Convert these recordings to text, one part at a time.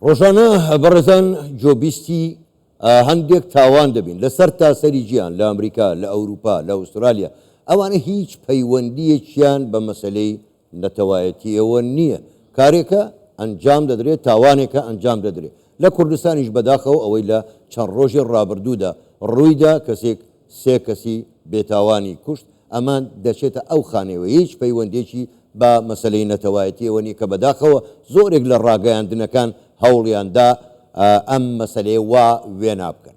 ڕۆژانە بەڕێزان گوێبیستی هەندێک تاوان دەبین لە سەرتاسەری جیهان، لە ئەمریکا، لە ئەوروپا، لە ئوسترالیا، ئەوانە هیچ پەیوەندییەکیان بە مەسەلەی نەتەوایەتییەوە نییە، کارێکە ئەنجام دەدرێت، تاوانێکە ئەنجام دەدرێت. لە کوردستانیش بەداخەوە ئەوەی لە چەند ڕۆژی ڕابردوودا ڕوویدا، کەسێک سێ کەسی بێتاوانی کوشت، ئەمە دەچێتە ئەو خانەیەوە هیچ پەیوەندیەکی بە مەسەلەی نەتەوایەتیەوە نیە کە بەداخەوە زۆرێک لە ڕاگەیاندنەکان هەوڵیان دا ئەم مەسەلەیە وا وێنا بکەن.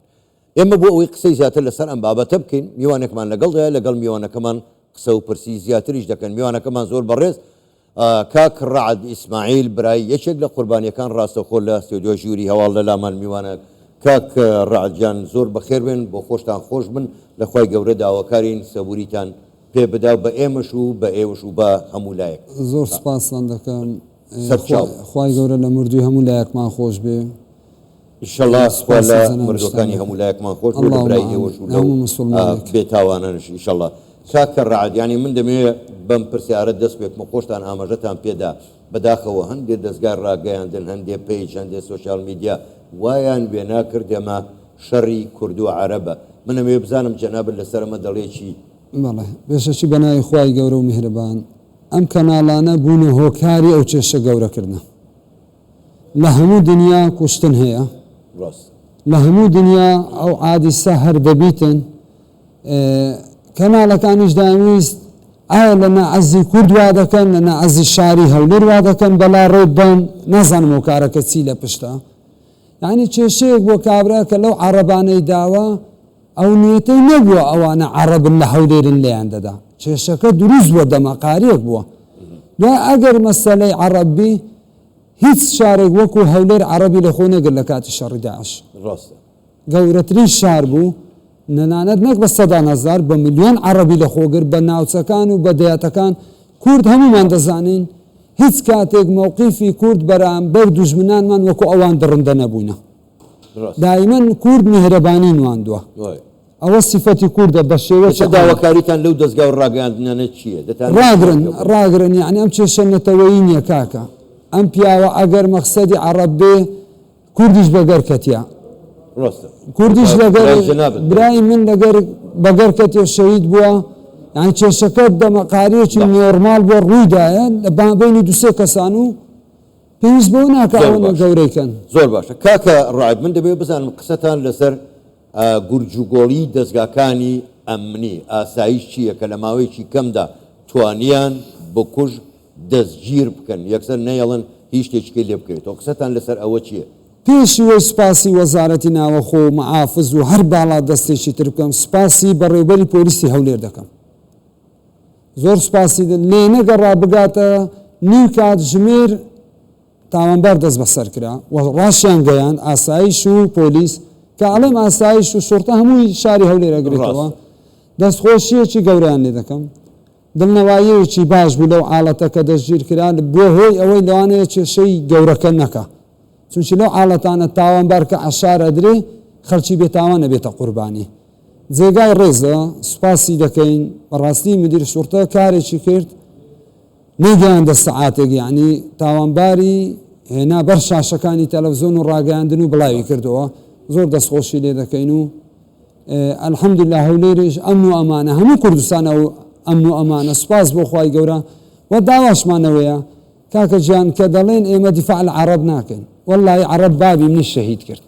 ئێمە بۆ ئەوەی قسەی زیاتر لەسەر ئەم بابەتە بکەین میوانێکمان لەگەڵدایە لەگەڵ میوانەکەمان قسە و پرسی زیاتریش دەکەن. میوانەکەمان زۆر بەڕێز کاک ڕەعد ئیسماعیل برای یەکێک لە قوربانیەکان ڕاستەوخۆ لە ستۆدیۆی ژووری هەواڵ لە لامان میوانە کاک ڕەعد گیان زۆر بەخێر بێن بۆ خۆشتان خۆش بن لە خوای گەورە داواکارین سەبوریتان پێ بدا بە ئێمەش و بە ئێوەش و بە هەموو لایەک. زۆر سوپاستان دەکەم سەرچاو. خوای گەورە لە مردووی هەموو لایەکمان خۆش بێ. ئیشەڵا خوا لە مردوەکانی هەموو لایەکمان خۆش بێ لە برای ئێوەش و لەو بێ تاوانانەش ئیشەڵا. کاکە ڕەعد یانی من دەمەوێ بەم پرسیارە دەست پێ بکەم خۆشتان ئاماژەتان پێ دا بەداخەوە هەندێ دەزگای ڕاگەیاندن هەندێ page هەندێ social media وایان وێنا کرد ئەمە شەڕی کورد و عەرەبە من ئەمەوێ بزانم جەنابت لەسەر ئەمە دەڵێ چی؟ بەڵێ پێشەکی بەناوی خوای گەورە و میهرەبان ئەم کەناڵانە بوونە هۆکاری ئەو کێشە گەورەکردنە. لە هەموو دنیا کوشتن هەیە لە هەموو دنیا ئەو عادیسە هەر دەبیتن کەناڵەکانیش داویست ئایا لە ناعەزی کورد وا دەکەن لە ناعەزی شاری هەولێر وا دەکەن بەلا ڕێ بەن نازانم ئەو کارەکە چی لە پشتە یعنی کێشەیەک بۆ کابرا کە لەو عەڕەبانەی داوە ئەو نیەتەی نەبووە ئەوانە عەڕەبن لە هەولێرن لێیان دەدا کێشەکە دروست بووە دەمەقاریەک بووە دوای ئەگەر مەسەلەی عەڕەب بی هیچ شارێک وەکو هەولێر عەڕەبی لە خۆ نەگرت لە کاتی شەڕی داعش ڕاستە. گەورەترین شار بوو نەنانەت نەک بە سەدان هەزار بە ملیۆن عەڕەبی لە خۆ گرت بە ناوچەکان و بە دەیاتەکان کورد هەموومان دەزانین هیچ کاتێک مەوقیفی کورد بەرامبەر دوژمنانمان وەکو ئەوان دڕندە نەبووینە. دایمەن کورد میهرەبانی نواندوە ئەوە سیفەتی کوردە بە شێوەکی ئێستا داواکاریتان لەو دەزگا و ڕاگەیاندنانە چییە؟ دەتانەوێت چیان ڕاگرن پێ بڵێن؟ ڕاگرن یەعنی ئەم کێشە نەتەوەیی نیە کاکە ئەم پیاوە ئەگەر مەخسەدی عەڕەب بێ کوردیش بەگەر کەتیە ڕاستە کوردیش لەگەر برای جەنابت بڵێ. برای من لەگەر بەگەر کەتیە شەهید بووە یانی کێشەکە دەمەقاریەکی نۆرماڵ بووە ڕوویدایە لە بابەینی دوسێ کەسان و پێویست بەوە ناکا زۆر ئەوەنە باشە گەورەی کەن. زۆر باشە کاکە ڕەعد من دەمەوێت بزانم قسەتان لەسەر گورجوگۆڵی دەزگاکانی ئەمنی ئاسایش چییە کە لە ماوەیەکی کەمدا توانیان بکوژ دەستگیر بکەن یەکسەر نەیەڵن هیچ شتێکی لێ بکەوێتەوە قسەتان لەسەر ئەوە چییە؟ پێش ئەوەی سوپاسی وەزارەتی ناوەخۆ و محافز و هەر باڵا دەستێکی تر بکەم سوپاسی بەڕێوبەری پۆلیسی هەولێر دەکەم. زۆر سوپاسی لێنەگەڕا بگاتە نیو کاتژمێر تاوانبار دەست بەسەر کرا و ڕاشیان گەیاند ئاسایش و پۆلیس کە ئەڵێم ئاسایش و شوڕتە هەمووی شاری هەولێر ئەگرێتەوە دەستخۆشیەکی گەورەیان لێ دەکەم دڵنەواییەکی باش بوو لەو عاڵەتە کە دەستگیر کرا بۆ هۆی ئەوەی لەوانەیە کێشەی گەورەکە نەکا چونکی لەو عاڵەتانە تاوانبار کە عەشار ئەدرێ خەڵکی بێتاوان ئەبێتە قوربانی جێگای ڕێزە سوپاسی دەکەین بەڕاستی مدیر شوڕتە کارێکی کرد نەیگەیاندە سەعاتێک یەعنی تاوانباری هێنا بەر شاشەکانی تەلەفزۆن و ڕاگەیاندن و بڵاوی کردەوە زۆر دەستخۆشی لێ دەکەین و الحمدلله هەولێریش ئەمن و ئەمانە هەموو کوردستان ئەو ئەمن و ئەمانە سوپاس بۆ خوای گەورە و داواشمانەوەیە کاکە گیان کە دەڵێن ئێمە دیفاع لە عەڕەب ناکەین وەڵڵاهی عەڕەب بابی منی شەهید کرد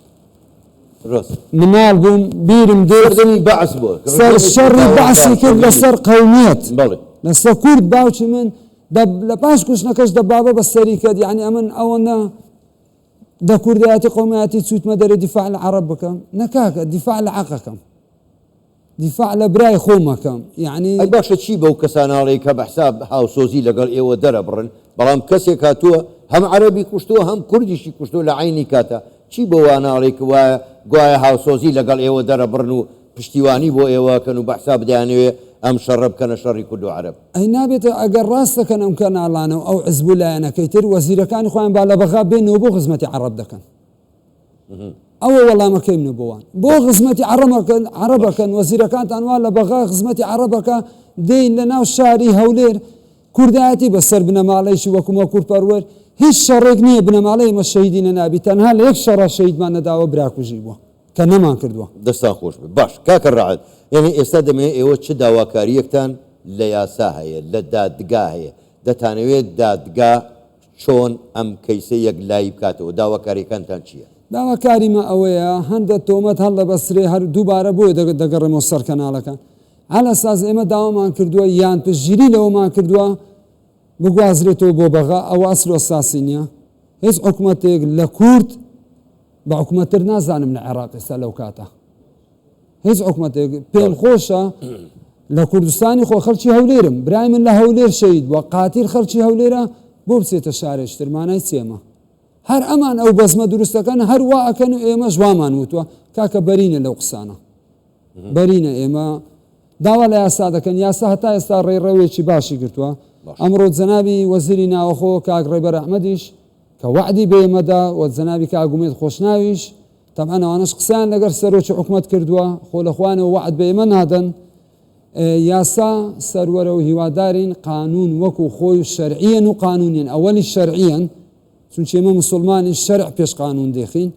مناڵ بووم بیرم دێت سەردەمی بەعس بووە سەر شەڕی بەعسی کرد لەسەر قەومیەت لەسەر کورد باوکی من لە پاش کوشتنەکەش دەبابە بە سەری کرد یعنی ئەمن ئەوەنە دە کوردایەتی قەومیاتی چووتمە دەرێ دیفاع لە عەڕەب بکەم نەکاکە دیفاع لە عەقەکەم دیفاع لە برای خۆم ئەکەم یەعنی. ئەی باشە چی بەو کەسانە ئەڵێی کە بە حساب هاوسۆزی لەگەڵ ئێوە دەرەبڕن بەڵام کەسێک هاتووە هەم عەرەبی کوشتووە هەم کوردیشی کوشتووە لە عەینی کاتا چی بۆ وانە ئەڵێی کە وایە گوایە هاوسۆزی لەگەڵ ئێوە دەرەبڕن و پشتیوانی بۆ ئێوە ئەکەن و بە حساب دەیانەوێ ئەم شەڕە بکەنە شەڕی کورد و عەرەب؟ ئەی نابێت ئەگەر ڕاست دەکەن ئەم کەناڵانە و ئەو حزب و لایەنەکەی تر وەزیرەکانی خۆیان با لە بەغا بێنەوە بۆ خزمەتی عەڕەب دەکەن؟ ئەوە وەڵامەکەی منە بۆ وان بۆ خزمەتی عەڕەمەکەن عەڕەبەکەن وەزیرەکانتان وا لە بەغا خزمەتی عەڕەبەکە دێین لە ناو شاری هەولێر کوردایەتی بە سەر بنەماڵەیەکی وەکو مە کوردپەروەر هیچ شەڕێک نییە بنەماڵەی ئێمە شەهیدی نەنابی تەنها لە یەک شەڕا شەهیدمان نەداوە براکوژی بووە کە نەمان کردووە. دەستان خۆش بێ باش کاکە ڕەعد یانی ئێستا دەمەوێ ئێوە چ داواکاریەکتان لە یاسا هەیە لە دادگا هەیە دەتانەوێ دادگا چۆن ئەم کەیسە یەکلایی بکاتەوە داواکاریەکانتان چیە؟ داواکاریمە ئەوەیە هەندە تۆمەت هەڵدەبەسترێ هەر دووبارە بۆیە دەگەڕێمەوە سەر کەناڵەکان عەلەساس ئێمە داوامان کردووە یان پشتگیری لەوەمان کردووە بگوازرێتەوە بۆ بەغا ئەوە ئەسل و ئەساسی نییە هیچ حکومەتێک لە کورد بە حکومەتتر نازانم لە عێراق ئێستا لەو کاتە هیچ حکومەتێک پێم خۆشە لە کوردستانی خۆ خەڵکی هەولێرم برای من لە هەولێر شەید بووە قاتیل خەڵکی هەولێرە بۆ بچێتە شارێکتر مانای چێمە هەر ئەمان ئەو بەزمە دروستەکەن هەر وا ئەکەن و ئێمەش وامان وتووە کاکە بەرینە لەو قسانە بەرینە ئێمە داوا لە یاسا دەکەن یاسا هەتا ئێستا ڕێڕەوێکی باشی گرتووە ئەمڕۆ جەنابی وەزیری ناوەخۆ کاک ڕێبەر ئەحمەدیش کە وەعدی بە ئێمەدا و جەنابی کاک ئومێد خۆشناویش تەبعەن ئەوانەش قسەیان لەگەر سەرۆکی حکومەت کردووە خۆ لە خۆیانەوە وەعد بە ئێمە نادەن یاسا سەروەرە و هیوادارین قانون وەکو خۆی و شەرعیەن و قانونیەن ئەوەلی شەرعیەن چونکە ئێمە مسلمانی شەرع پێش قانون دێخین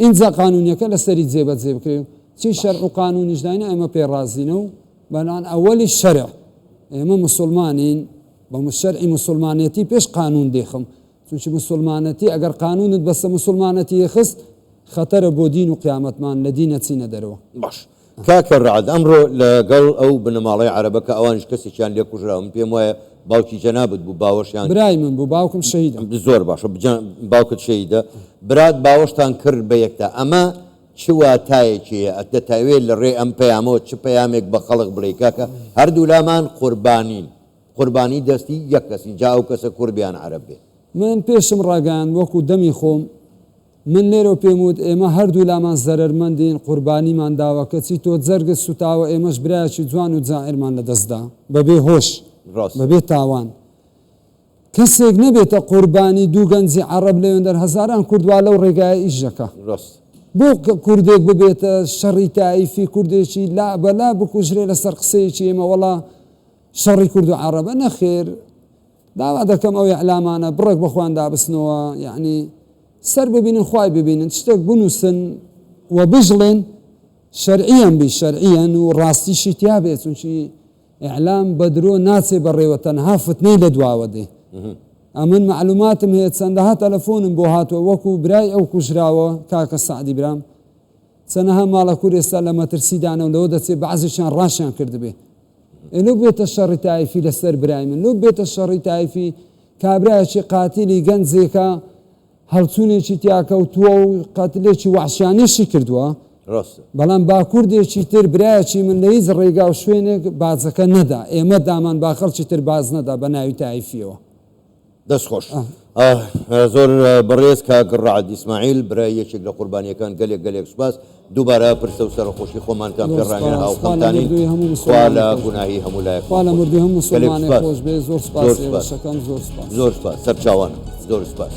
ئینجا قانونیەکە لەسەری جێبەجێ بکرێ و چی شەرع و قانونیش داینە ئێمە پێ ڕازینە و بەلان ئەوەلی شەرع ئێمە مسلمانین بە شەرعی مسلمانەتی پێش قانون دێخم چونکی مسلمانەتی ئەگەر قانونت بەسە مسلمانەتی خست خەتەرە بۆ دین و قیامەتمان لە دین ئەچینە دەرەوە. باش کاکە رەعد ئەمڕۆ لە گەڵ ئەو بنەماڵەی عەرەبە کە ئەوانیش کەسێکیان لێ کوژراوە من پێم وایە باوکی جەنابت بوو باوەشیان برای من بوو باوکم شەهیدە. زۆر باشە باوکت شەهیدە برات باوەشتان کرد بە یەکتا ئەمە چ واتایەکی هەیە دەتەوێت لە ڕێی ئەم پەیامەوە چ پەیامێک بە خەڵک بڵێی کاکە هەردوولامان قوربانین قوربانی دەستی یەک کەسین جا ئەو کەسە کورد بێ یان عەرەب بێ. من پێشم ڕاگەیاند وەکو دەمی خۆم من لێرەوە پێم وت ئێمە هەردوولامان زەرەرمەندین قوربانیمان داوە کەچی تۆ جەرگت سوتاوە ئێمەش برایەکی جوان و جائرمان لەدەست دا بەبێ هۆش ڕاستە. بەبێ تاوان کەسێک نەبێتە قوربانی دوو گەنجی عەڕەب لەوێندەر هەزاران کورد وا لەو ڕێگایە ئیش دەکا ڕاستە. بۆ کوردێک ببێتە شەڕی تائیفی کوردێکی لا بەلا بکوژرێ لەسەر قسەیەکی ئێمە وەڵا شەڕی کورد و عەڕەبە نەخێر داوا دەکەم ئەو ئیعلامانە بڕێک بەخۆیان دابچنەوە یەعنی سەر ببینن خوای ببینن شتێک بنووسن و بژڵێن شەرعیان بی شەرعیان و ڕاستیشی تیا بێ چونکی ئیعلام بە درۆ ناچێ بەڕێوە تەنها فتنەی لە دواوە دێ ئەمن معلوماتم هەیە چەندەها تەلەفۆنم بۆ هاتووە وەکو برای ئەو کوژراوە کاکە سەعدی برام چەنەها ماڵە کور ئێستا لە مەترسیدانە و لەوە دەچێ بەعزێکیان ڕاشیان کردبێ ئێ لۆ بێتە شەڕی تایفی لەسەر برای من لۆ بێتە شەڕی تایفی کابرایەکی قاتیلی گەنجێکە هەڵچوونێکی تیاکەوتووە و قەتلێکی وەحشیانەشی کردووە ڕاستە. بەڵام با کوردێکی تر برایەکی من لە هیچ ڕێگا و شوێنێک باجەکە نەدا ئێمە دامان با خەڵکی تر باج نەدا بە ناوی تایفیەوە. دەست خۆش. زۆر بەڕێز کاک ڕەعد ئیسماعیل برای یەکێک لە قوربانیەکان گەلێک گەلێک سوپاس دووبارە پرسە و سەرەخۆشی خۆمانتان پێ ڕاگەیەنین هاوخەمتانین خوا لە گوناهی هەموو لایەکمان خۆش بێت. گەلێک سوپاس. زۆر سوپاس. زۆر سوپاس. سەرچاوانم. زۆر سوپاس.